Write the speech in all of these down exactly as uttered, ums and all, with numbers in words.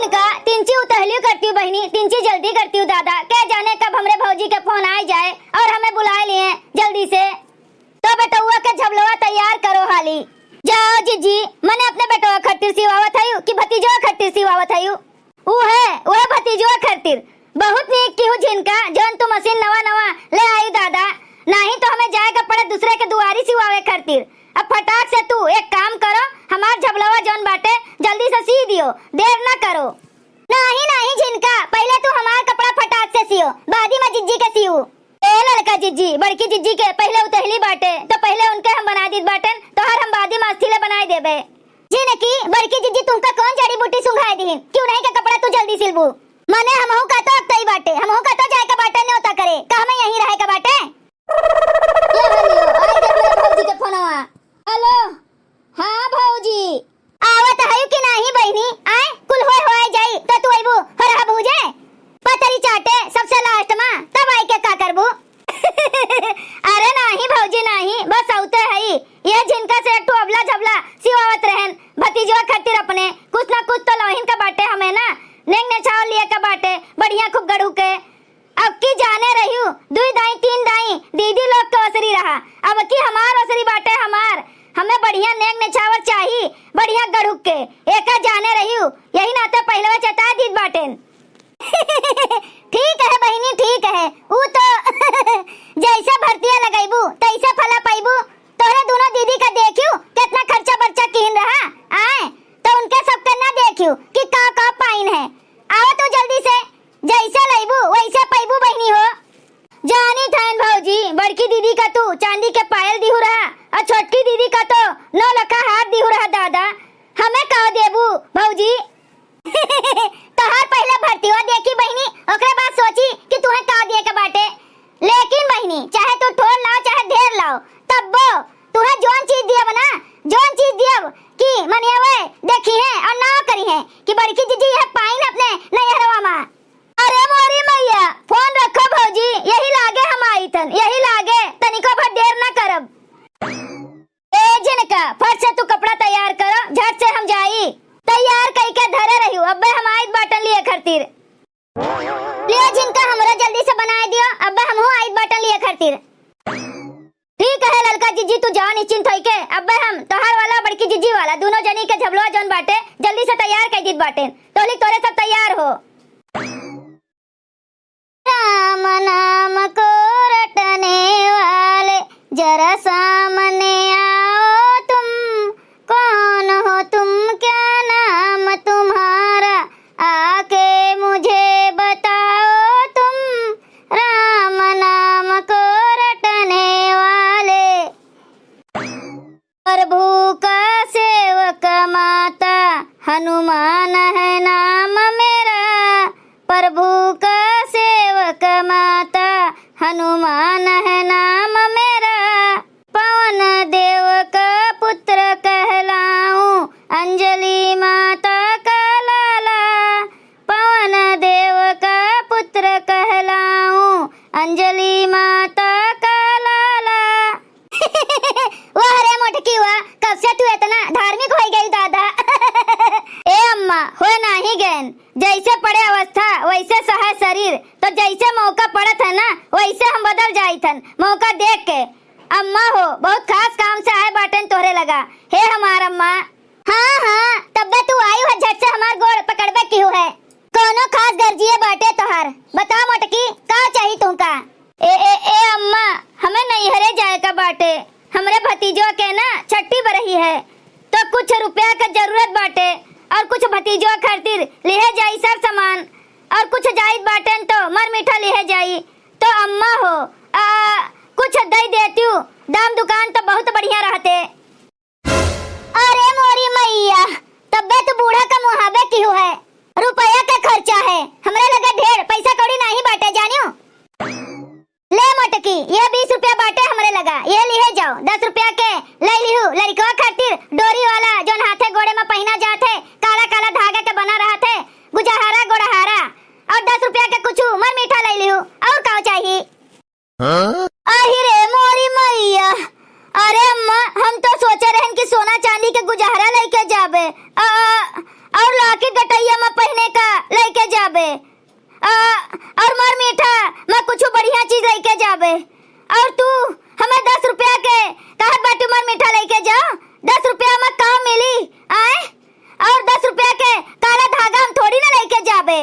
का तिंची उतहलियो करतिउ बहिनी, तिंची जल्दी करतिउ दादा, के जाने कब हमरे भौजी के फोन आइ जाए और हमें बुलाए लिए जल्दी से। तो बेटउआ के झबलवा तैयार करो हाली। जाओ जिज्जी, मने अपने बेटवा खातिर सिवावत हयू कि भतीजवा खातिर सिवावत हयू? उहे, उहे भतीजवा खातिर। बहुत नीक किहू झिनका, जौन तू मशीन नवा नवा ले आयू दादा, नाहीं तो हमें जाए के पड़े दूसरे के दुआरी सिवावे खातिर। अब फटाक से तू एक काम करो, हमार झबलवा जौन बाटे जल्दी से सी दियो, देर ना करो। नाहीं, नाहीं झिनका, पहिले तू हमार कपड़ा फटाक से सियो, बादी में जिज्जी के सियो। ए ललका जिज्जी, बड़की जिज्जी के पहिले उतहली बाटे, तो पहिले उनके हम बनाइ दीत बाटेन, तोहर हम बादी में अस्थि ले बनाइ देबे। झिनकी, बड़की जिज्जी तुमका कौन जड़ी बूटी सुंघाइ दिहिन कि उन्हीं के कपड़ा तू जल्दी सिलबू? मने हमहू का तो अक्तई बाटे, हमहू का तो जाए के बाटे न्योता करे, का हमें यहीं रहे के बाटे? ये हलियो, आइ गए मेरे भौजी के फोनवा। हेलो, हाँ भौजी। आवत हयू कि नाहीं बहिनी? आए, कुल होए होए जाई, त तू अइबू हरहा भूजे? पतरी चाटे, सबसे लास्ट मा, तब आइ के का करबू? अरे नाहीं भौजी नाहीं, बस अउते हई। ये झिनका से एक ठो अबला झबला सिवावत रहेन, भतीजवा खातिर अपने, कुछ ना कुछ तो लौहिन का बाटे हमें ना, नेग नेछावर लिए का बाटे, बढ़िया खूब गढ़ू के। अब की जाने रह्यू, दुई दाई, तीन दाई, दीदी लोग के ओसरी रहा। अब की हमार ओसरी बाटे हमार। हमें बढ़िया नेग नेछावर चाही, बढ़िया गढ़ुक के। एका जाने रह्यू, यही नाते पहिलवा चेताइ दीत बाटेन। ठीक है बहिनी, ठीक है। ऊ तो जैसे भरतिया लगैबू, तैसे फला पैबू। तोहरे दुनो दीदी का देखियो, केतना खर्चा बर्चा किहिन रहा, आए, तो उनके सबके ना देखियो कि का का पाइन है। आओ तू जल्दी से, जैसे लैबू, वैसे पैबू बहिनी हो। जानी थाइन भौजी, बड़की दीदी का तू चांदी के पायल दिहु रहा, और छोटकी दीदी का तो नौ लखा हार दिहु रहा दादा। हमें का देबू भौजी? तोहार पहिले भरतिया देखी बहिनी, ओकरे बाद सोची कि तुहें का दिए के बाटे। लेकिन बहिनी, चाहे तू थोर लाओ, चाहे ढेर लाओ, तब्बो तुहें जौन चीज दियब ना, जौन चीज दियब कि मनियवे देखिहें और ना करिहें कि बड़की जीजी यह पाइन अपने नैहरवा मा। अरे मोरी मैया, फोन रखो भौजी, यही लागे हम आइथन, यही लागे, तनिको भर देर ना करब। ए झिनका, फट से तू कपड़ा तैयार करो, झट से हम जाई। तैयार कई के धरे रहियो, अब्बे हम आइत बाटन लिए खरतिर। लियो झिनका, हमरो जल्दी से बनाए दियो, अब्बे हमहू आइत बाटन लिए खरतिर। ठीक है ललका जीजी, तू जाओ निश्चिंत होई के, अब्बे हम तोहार वाला बड़की जीजी वाला दुनो जनी के झबलवा जौन बाटे जल्दी से तैयार कई दीत बाटे, तोहली तोरे सब तैयार हो। राम नाम को रटने वाले, जरा सामने आओ तुम। कौन हो तुम, क्या नाम तुम्हारा, आके मुझे बताओ तुम। राम नाम को रटने वाले। प्रभु का सेवक माता, हनुमान है नाम मेरा। प्रभु का सेवक माता, हनुमान है नाम मेरा। पवन देव का पुत्र कहलाऊं, अंजलि माता का लाला। पवन देव का पुत्र कहलाऊं, अंजलि माता का लाला। वाह रे मोटकी वाह, कब से तू इतना धार्मिक होइ गई दादा? ए अम्मा, होए नाही गएन, जैसे पड़े अवस्था वैसे सहे शरीर, तो जैसे मौका पड़त है ना वैसे हम बदल जाइत हन, मौका देख के। अम्मा हो, बहुत खास काम से आए बाटेन तोहरे लगा। हे हमार अम्मा। हाँ, हाँ, तब्बे तू आयु है, झट से हमार गोड़ पकड़बे किहू है। कौनो खास गर्जिए बाटे तोहार? बताओ मोटकी, का चाही तुमका? ए, ए, ए अम्मा, हमें नैहरे जाए का बाटे। हमरे भतीजवा के ना छठी बरही है, तो कुछ रुपया के जरूरत बाटे और कुछ भतीजवा खातिर लिहे जाई सब सामान और कुछ जाइत बाटेन तो मर मीठा लिहे जाई। तो अम्मा हो, आ, कुछ दई देतिउ, दाम दुकान तो बहुत बढ़िया रहते। अरे मोरी मैया, तब्बे तू बूढ़ा का मुहाबे किहू है। रुपया के खर्चा है, हमरे लगे ढेर पैसा कौड़ी नाही बाटे, जानियो। ले मोटकी, ये बीस रुपया बाटे हमरे लगा, ये लिहे जाओ, दस रुपया के ले लिहू लड़िकवा खातिर डोरी वाला, जौन हाथे गोड़े में पहिना जात है, काला काला धागा के बना रहत है, गुजहारा गोड़हारा, और दस रुपया के कुछ मर मीठा ले लिहू, और का चाही? हाँ? आही रे मोरी मैया, अरे अम्मा, हम तो सोचे रहन कि सोना चांदी के गुजहरा लेके जाबे, कि गटइया मा पहिने का लइके जाबे, आ, अउर मर मीठा मा कुछु बढ़िया चीज लइके जाबे। अउर तू हमें दस रुपया के कहत बाटू मर मीठा लइके जाओ, दस रुपया मा का मिली? आए? अउर दस रुपया के काला धागा हम थोड़ी ना लइके जाबे।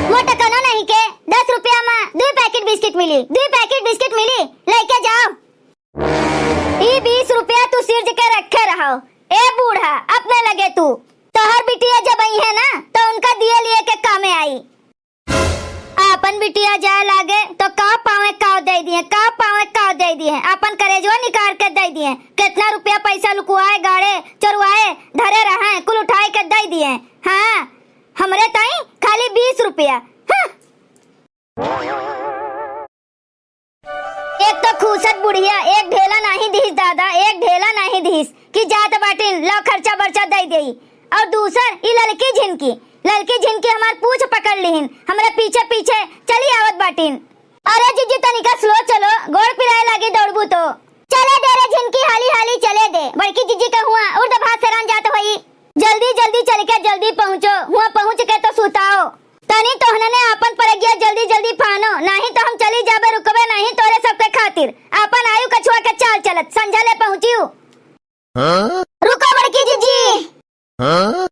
मोटकनो नहीं के दस रुपया मा दुइ पैकेट बिस्किट मिली, दुइ पैकेट बिस्किट मिली, लइके जाओ। ई बीस रुपया तू सिर्ज के रखे रहो। ए बूढ़ा, अपने लगे तू। तोहर बिटिया जब अइहें ना, तो उनका दिए लिए के कामे आई। आपन बिटिया जाए लागे, तो का पावे काव दे दिए, का पावे काव दे दिए। आपन करेजवा निकाल के दे दिए। कितना रुपया पैसा लुकुआए, गाड़े, चोरवाए, धरे रहे, कुल उठाए के दे दिए। हाँ, हमरे ताई खाली बीस रुपया। हाँ। एक तो खूसत बुढ़िया, एक ढेला नाही दिहिस दादा, एक ढेला नाही दिहिस कि जात बाटिन, लाव खर्चा बर्चा दई देई। अउर दूसर, ई ललकी झिनकी, ललकी झिनकी हमार पूछ पकड़ लिहिन, हमरे पीछे पीछे चली आवत बाटिन। अरे जिज्जी, तनिका slow चलो, गोड़ पिराए लागी दौड़बू तो। चले दे रे झिनकी, हाली हाली चले दे, बड़की जिज्जी के हुआ उर्द भात से रान जात होई। जल्दी जल्दी चल के जल्दी पहुँचो, हुआ पहुँच के तो सुताओ। तनी तोहने ने आपन परगिया जल्दी जल्दी फानो, नाही तो हम चली जाबे, रुकबे नाही तोरे सबके खातिर। आपन आयु कछुआ के चाल चलत, संझा ले पहुँचियु। हाँ? रुको बड़की जिज्जी। हाँ?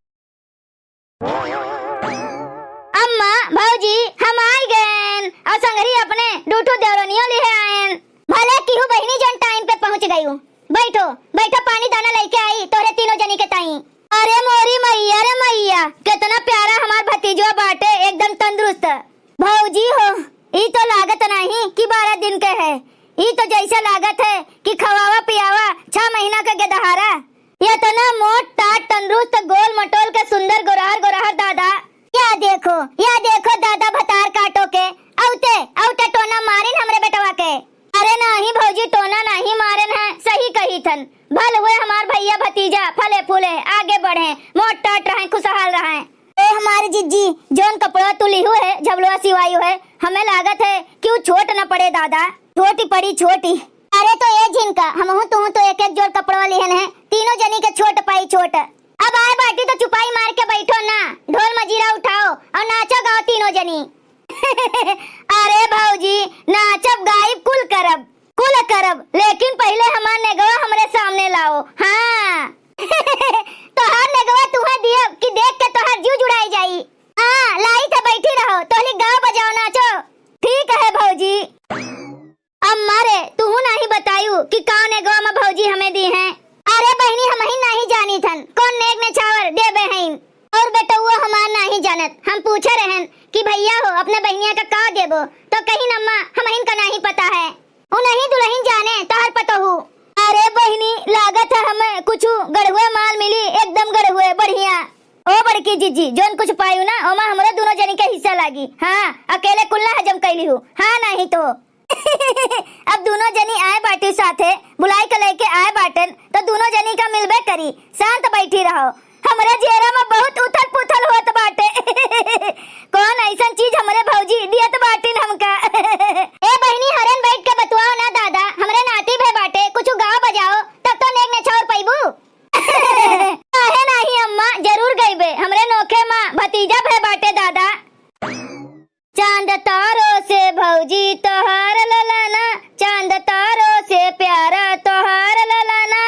अम्मा, भौजी, हम आइ गएन, अउर संगरी अपने दू ठो देवरनियो लिहे आएन। भले किहू बहिनी जौन time पे पहुँच गयू। बैठो, बैठो, पानी दाना लइके आई तोहरे तीनों जनी के ताई। अरे मोरी मइया रे मइया, केतना प्यारा हमार भतीजवा बाटे, एकदम तंदुरुस्त। भौजी हो, ई तो लागत नाही कि बारह दिन के है, ई तो जैसे लागत है कि खवावा पियावा छह महीना के गेदहारा। एतना मोट टाट तंदुरुस्त गोल मटोल के सुंदर गोरहर गोरहर दादा। या देखो, या देखो दादा भतार काटो के, औते, औते टोना मारिन हमरे बेटवा के। अरे नाही भौजी, टोना नाही मारेन है, सही कहिथन। भल हुए हमार भइया भतीजा फले फूले, आगे बढ़े, मोट टाट रहे, खुशहाल रहे। ए हमार जिज्जी, जौन कपड़वा तू लिहू है, झबलवा सिवायू है, हमें लागत है कि उ छोट न पड़े दादा। छोटी पड़ी, छोटी। अरे तो ए झिनका, हमहू तुहू तो एक एक जोड़ कपड़वा लिहन है, तीनों जनी के छोट पाई छोट। अब आए बाटी तो चुपाई मार के बैठो ना, ढोल मजीरा उठाओ अउर नाचो गाओ तीनों जनी। अरे भौजी, नाचब गाइब कुल करब, कुल करब, लेकिन पहिले हमार नेगवा हमरे सामने लाओ। हाँ। तोहार नेगवा तुहे दियब कि देख के तोहार जीव जुड़ाई जाई। हाँ, लाई थे बैठी रहो, तोहली गाओ बजाओ नाचो। ठीक है भौजी। अम्मा रे, तुहू नाही बतायू कि कौन नेगवा में भौजी हमें दी हैं। अरे बहिनी, हमहिन नाही जानी थन, कौन नेग नेछावर देबे हईन। अउर बेटउआ हमार नाही जानत, हम पूछे रहन कि भइया हो, अपने बहिनिया का का देबो, तो कहिन अम्मा, हमहिन का नाही पता है, उनही दुलहिन जाने तोहर पतोहू। अरे बहिनी, लागत है हमें कुछ गढ़ुए माल मिली, एकदम गढ़ुए, बढ़िया। ओ बड़की जिज्जी, जौन कुछ पायू ना, ओमा हमरो दुनो जनी के हिस्सा लागी। हाँ, अकेले कुल ना हजम कैली हूँ। हाँ, नाही तो। अब दुनो जनी आए बाटी साथे, बुलाई के लइके आए बाटन, तो दुनो जनी का मिलबे करी। शांत बैठी रहो। हमरे जियरा में बहुत उथल पुथल होत बाटे। कौन अइसन चीज हमरे भौजी दियत बाटिन हमका? ए बहिनी, हरेन बैठ के बतुआओ ना दादा, हमरे नाती भे बाटे, कुछ गाओ बजाओ, तब तो नेग नेछावर पइबू। काहे नाही अम्मा, जरूर गइबे, हमरे नोखे माँ भतीजा भे बाटे दादा। चांद तारों से भौजी तोहार ललना, चांद तारों से प्यारा तोहार ललना,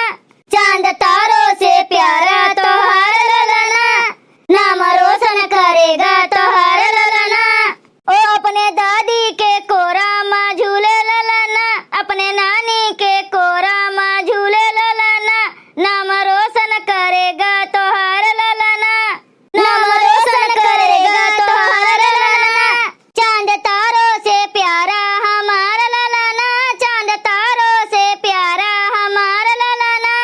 चांद तारों से प्यारा तोहार ललना, नाम रोशन करेगा तोहार ललना। ओ अपने दादी के कोरा मा झूले ललना, अपने नानी के कोरा मा झूले ललना, नाम रोशन करेगा तोहार ललना। नाम रोशन करेगा तोहार ललना। चांद तारों से प्यारा हमार ललना, चांद तारों से प्यारा हमार ललना।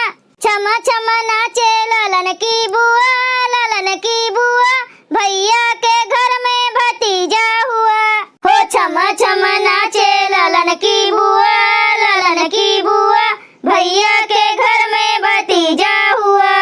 छम छम नाचे ललन की बुआ, ललन की बुआ, भैया के घर में भतीजा हुआ। हो छम छम नाचे ललन की बुआ, ललन की बुआ, भैया के घर में भतीजा हुआ।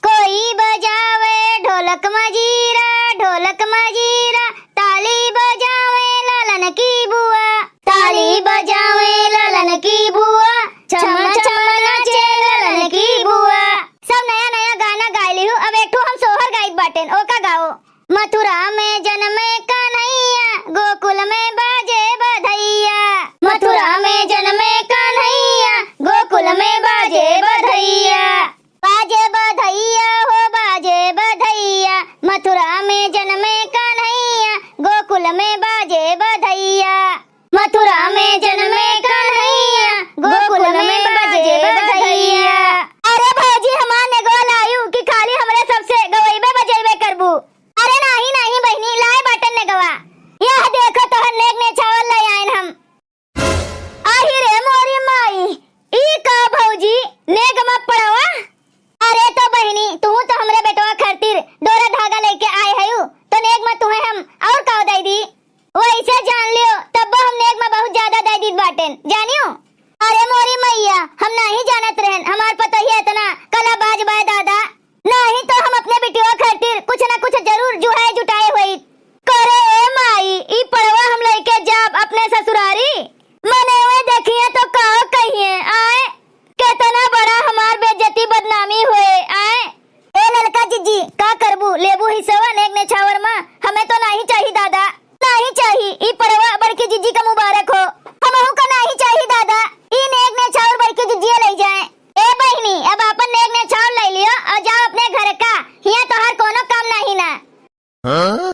कोई बजावे ढोलक मजीरा, ढोलक मजीरा, ताली बजावे ललन की बुआ, ताली बजावे ललन की बुआ, छम छम नाचे ललन की बुआ। सब नया नया गाना गाय लिहू। अब एक ठो हम सोहर गाई। मथुरा में जनमे कन्हैया, गोकुल में बाजे बधैया। मथुरा में जनमे कन्हैया, गोकुल में बाजे बधैया। बाजे बधैया हो बाजे बधैया, मथुरा में जनमे कन्हैया, गोकुल में बाजे बधैया। मथुरा में जनमे कन्हैया, गोकुल में बाजे बधैया। अरे भौजी, हमार नेगवा लायू कि खाली हमरे सबसे गवैबे बजैबे करबू? अरे नाही, नाही बहिनी, लाए बाटन नेगवा। यह देखो तोहर नेग नेछावर ले आएन हम। आही रे मोरी माई, ई का भौजी, नेग मा पड़वा? अरे तो बहिनी, तू तो हमरे बेटवा खातिर डोरा धागा लेके आए हयू, तो नेग मा तुहे हम और का दे दी? वैसे जान लियो, तब्बो हम नेग मा बहुत ज्यादा दे दीत बाटेन, जानियो? अरे मोरी मैया, हम नाही जानत रहन, हमार पतोहिया इतना कलाबाज बाय दादा। नाही तो हम अपने बिटिया खातिर कुछ ना कुछ जरूर जुहाए जुटाए होइत। करे ए माई, ई पड़वा हम लइके जाब अपने ससुरारी? मने वे देखिए तो का कहिए, आए? केतना बड़ा हमार बेइज्जती बदनामी होए, आए? ए ललका जिज्जी, का करबू? लेबू हिस्सवा नेग नेछावर मा? हमें तो नाही चाही दादा, नाही चाही। ई पड़वा बड़की जिज्जी का मुबारक हो। हमहू का नाही चाही दादा, ई नेग नेछावर बड़की जिज्जिया लई जाए। ए बहिनी, अब आपन नेग नेछावर लई लियो और जाओ अपने घर का, हियां तोहार कोनो काम नाही ना। हाँ?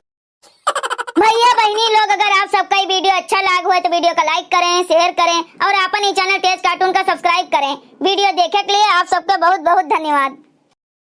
भैया बहिनी लोग, अगर आप सबका ये वीडियो अच्छा लाग हो तो वीडियो का like करें, share करें और आपन ई channel तेज cartoon का subscribe करें। वीडियो देखे के लिए आप सबका बहुत बहुत धन्यवाद।